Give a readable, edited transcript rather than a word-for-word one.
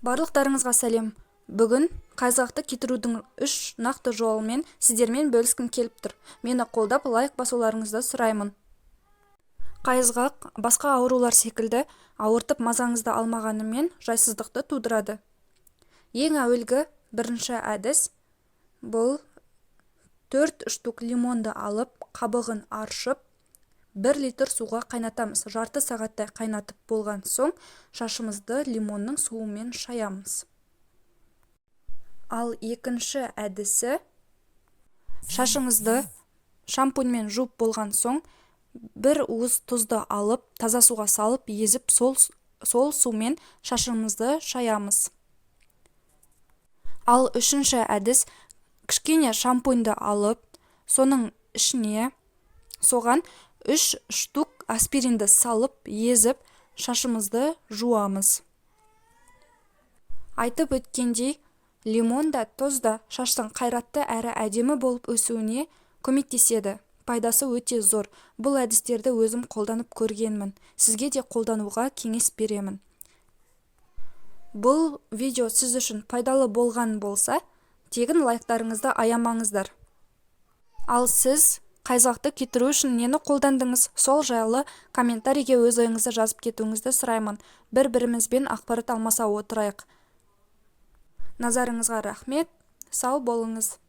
Барлықтарыңызға сәлем! Бүгін қайызғақты кетірудің үш нақты жолымен сіздермен бөліскім келіп тұр. Мені қолдап, лайк басуларыңызды сұраймын. Қайызғақ басқа аурулар секілді ауыртып, мазаңызды алмағанымен, жайсыздықты тудырады. Ең әуелгі бірінші әдіс: бұл төрт штук лимонды алып, қабығын аршып, 1 литр суға қайнатамыз. Жарты сағаттай қайнатып болған соң, шашымызды лимонның суымен шаямыз. Ал екінші әдісі: шашыңызды шампуньмен жуып болған соң, бір уыс тұзды алып, таза суға салып, езіп, сол сумен шашымызды шаямыз. Ал үшінші әдіс: кішкене шампуньді алып, соның ішіне, соған үш штук аспиринді салып, езіп, шашымызды жуамыз. Айтып өткендей, лимон да, тұз да шаштың қайратты әрі әдемі болып өсуіне көмектеседі. Пайдасы өте зор. Бұл әдістерді өзім қолданып көргенмін, сізге де қолдануға кеңес беремін. Бұл видео сіз үшін пайдалы болған болса, тегін лайктарыңызды аямаңыздар. Ал сіз қайызғақты кетіру үшін нені қолдандыңыз? Сол жайлы комментарийге өз ойыңызды жазып кетуіңізді сұраймын. Бір-бірімізбен ақпарат алмаса отырайық. Назарыңызға рахмет, сау болыңыз!